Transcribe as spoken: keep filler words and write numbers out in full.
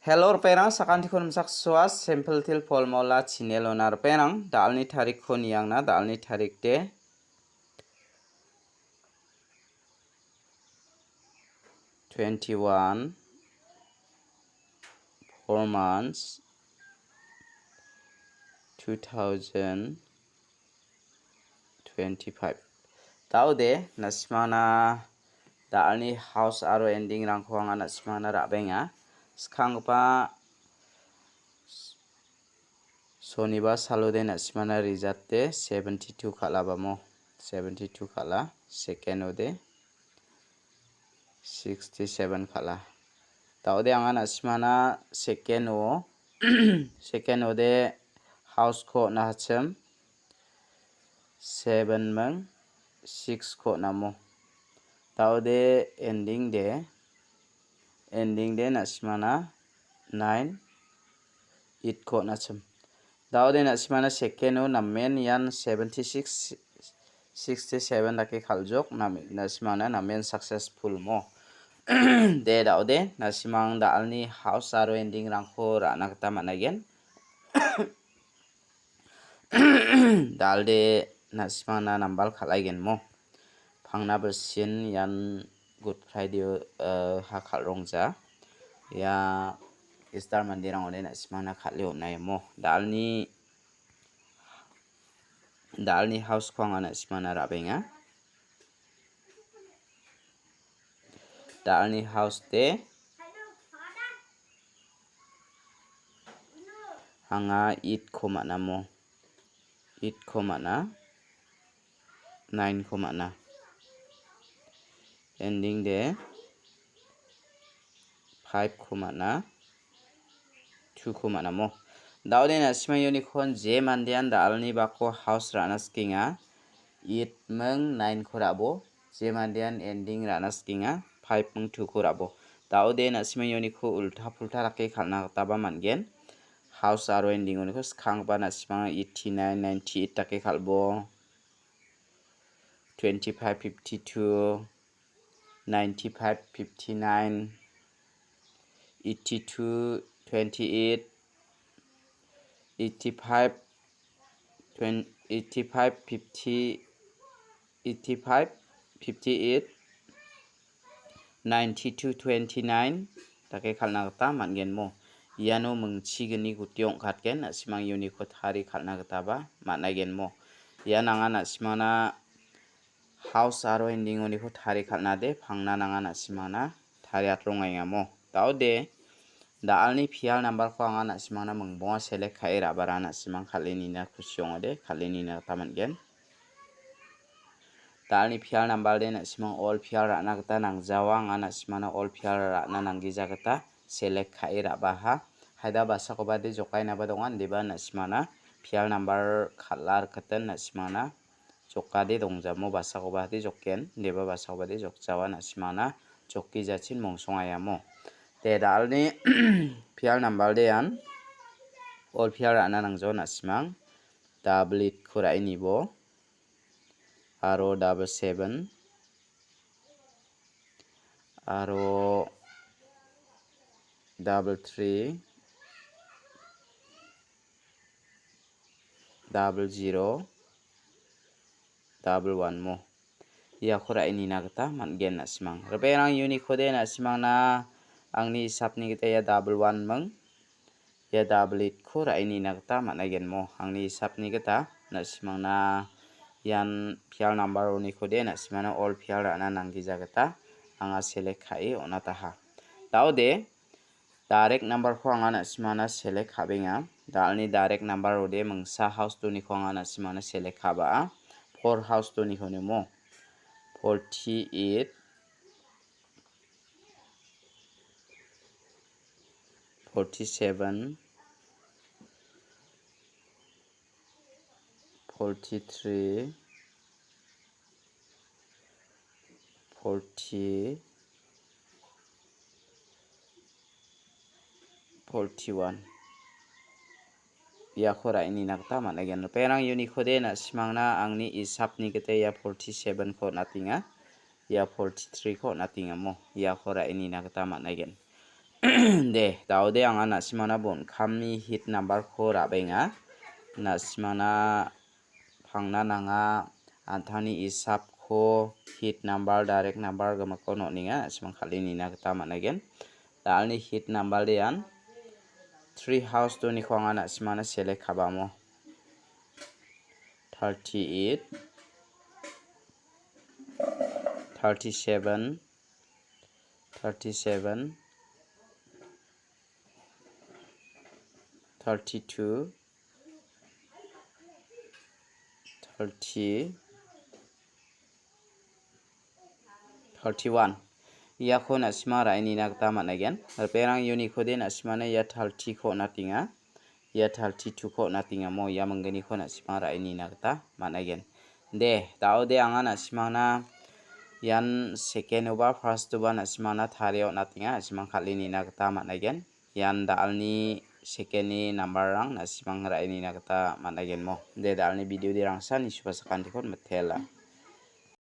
Hello, ripengrang, sakantikon rimchaksoa, simple til polmola chinelona ripengrang, da·alni tarikko niangna, da·alni tarik de twenty-one, four months, two thousand twenty-five. Da·ode, na·simangna da·alni house aro ending-rangko anga na·simangna ra·benga. Skanggipa soniba salode na·simangna rijate seventy-two kal·abamo. Seventy-two kal·a. Second-ode sixty-seven kal·a. Da·ode anga na·simangna second-o, second-ode house-ko on·a hachim. Seven ming six-ko on·amo. Da·ode ending de, ending de na·simangna nine, eight-ko on·achim. Da·ode na·simangna second-o namen ian seventy-six, sixty-seven dake kal·jok, nam-, na·simangna namen successful mo. De, da·ode na·simang da·alni house aro ending-rangko ra·na gita man·aigen. Da·alde na·simangna nambal kal·aigenmo. Pangna bilsin ian Good Friday, eh, ha kal·rongja. Ia Easter manderangode na·simangna kal·e on·aimo. Da·alni, da·alni house-ko anga na·simangna ra·benga. Da·alni house de anga eight-ko man·amo. Eight-ko man·a. Nine-ko man·a. Ending de five-ko man·a. Two-ko man·amo. Da·ode na·simang unicorn je mandean da·alni bako house ra·na sikenga. Eight ming nine-ko ra·bo. Je mandean ending ra·na sikenga. Five ming two-ko ra·bo. Da·ode na·simang uniko ulta pulta dake kal·na gitaba man·gen. House aro ending uniko skanggipa na·simang eighty-nine, ninety-eight dake kal·bo. Twenty-five, fifty-two, ninety-five, fifty-nine, eighty-two, twenty-eight, eighty-five, twen-, eighty-five, fifty, eighty-five, fifty-eight, ninety-two, twenty-nine dake kal·na gita man·gen mo. Iano mingchigni guti ong·katgen, na·simang uniko tari kal·na gitaba man·aigen mo. Ian anga na·simangna house aro ending uniko tari kal·na de pangna nanga na·simangna tariatrongaenga mo. Da·ode, da·alni pial number-ko anga na·simangna mingbonga select ka·e ra·bara na·simang kal·e nina kusi ong·ode, kal·e nina gita man·gen. Da·alni pial number de na·simang all pial ra·na gita nangjawa, anga na·simangna all pial ra·na nanggija gita select ka·e ra·baha. Haida basakoba de jokainaba donga, indiba na·simangna pial number kal·a rikgiten na·simangna jokade dongjamo, basakoba de joken, indiba basakoba de jokjawa, na·simangna joki jachin mongsongaiamo. De, da·alni pial number de an all pial ra·na nangjawa na·simang. Double eight-ko ra·e nibo. Aro double seven. Aro double three. Double zero. Double one mo. Iako ra·e nina gita man·gen na·simang. Ripengrang uniko de na·simangna angni hisapni gita ia double one ming. Ia double eight-ko ra·e nina gita man·aigen mo. Angni hisapni gita na·simangna ian pial number-oniko de na·simangna all pial ra·na nanggija gita anga select ka·e on·ataha. Da·ode, direct number-ko anga na·simangna select ka·benga. Da·alni direct number-ode mingsa house doniko anga na·simangna select ka·ba·a. Four house doniko nimo. Forty-eight, forty-seven, forty-three, forty, forty-one. Iako ra·e nina gita man·aigen. Ripengrang uniko de na·simangna angni hisapni gita ia forty-seven-ko on·atenga. Ia forty-three-ko on·atengamo. Iako ra·e nina gita man·aigen. De, daode anga na·simangna bon kamni hit number-ko ra·benga. Na·simangna pangna nanga, an·tangni isapko hit number, direct number gimikon on·enga, na·simang kal·e nina gita man·aigen. Da·alni hit number de ian three house doniko anga na·simangna select ka·bamo. Thirty-eight, thirty-seven, thirty-seven, thirty-two, thirty, thirty-one. Iako na·sima ra·e nina gita man·aigen. Ripengrang uniko de na·simana ia thirty-ko on·atenga. Ia thirty-two-ko on·atengamo ia mingginiko na·sima ra·e nina gita man·aigen. De, daode anga na·simangna ian second-oba, first-oba na·simangna tarie on·atenga, na·simang kal·e nina gita man·aigen. Ian da·alni second-ni number-rang na·simang ra·e nina gita man·aigenmo. De, da·alni video de rangsa nisuba sakantikon mitela.